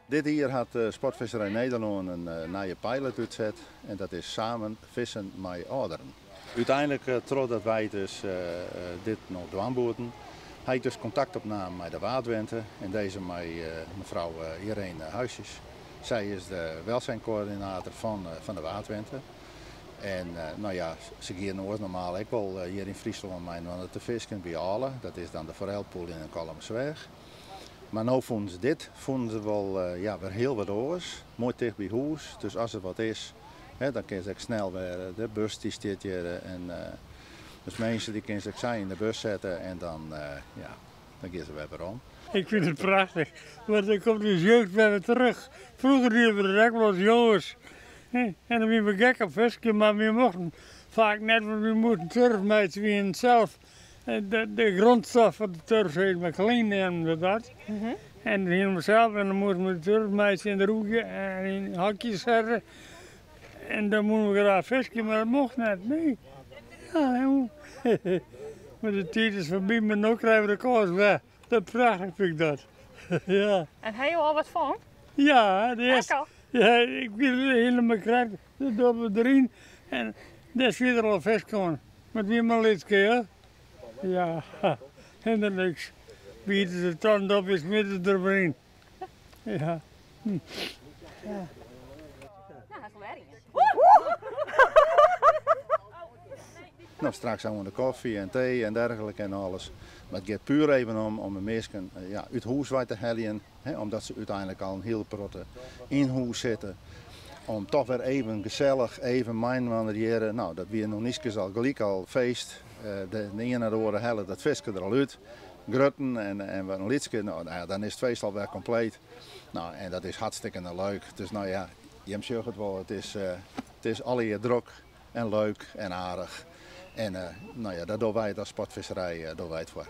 Dit jier hat Sportvisserij Nederlân in nije pilot útset en dat is Samen vissen mei âlderen. Uteinlik, trochdat wy dus dit no dwaan woenen, ha ik dus kontakt opnaam mei de Waadwente en dizze mei mefrou Irene Huisjes. Sy is de welzijncoördinator fan de Waadwente. En no ja, se gean oars normaal ek wol hjir yn Fryslân mei inoar te fisken by Ale. Dat is dan de forelpoel yn de Kollumersweach. Mar no fûnen se dit fûnen se wol ja, wer hiel wat oars. Moai ticht by hûs, dus as der wat is, hè, dan kinne se ek snel wer, de bus dy stiet hjir en dus minsken dy kinne se ek sa yn de bus sette en dan, ja, dan gean se wer werom. Ik fyn it prachtich, want dan komt ús jeugd wer terug. Froeger dienen we dat ek wol as jonges. En dan wienen we gek op fiskjen, mar we mochten faak net, want we moasten turf meitsje. We wienen sels de grondstof fan de turf, sis mar, klei neamden we dat. En dat hienen we sels en dan moasten we de turf meitsje en droegje en yn hokjes sette. En dan woenen we graach fiskje, mar dat mocht net, nee. Ja, jong. Mar de tiid is foarby, mar no krije we de kâns wer. Dat prachtich fyn ik dat. Ja. En ha jo al wat fong? Ja, de earste. Ek al? Ja, ik wie hielendal krekt de dobbe deryn en dêr siet der al in fisk oan. Mar it wie mar in lytske, hear. Ja, hinder niks. Biete de tand op en smit it der mar yn. Ja. Ja. No, straks oan de kofje en tee en dergelike en alles. Mar it giet puer even om de minsken ja, út hûs wei te heljen, hè, omdat se úteinlik al in hiel protte yn hûs sitte. Om toch wer even gesellich, even mei-inoar hjirre. No, dat wie noch nyskes al gelyk al feest. De iene nei de oare helle dat fiske der al út. Grutten en wer in lytske, no, ja, dan is it feest alwer kompleet. No, en dat is hartstikke leuk. Dus no ja, jim sjogge it wol, it is allegear drok en leuk en aardich. En no ja, dêr dogge wy it as sportvisserij dogge wy it foar.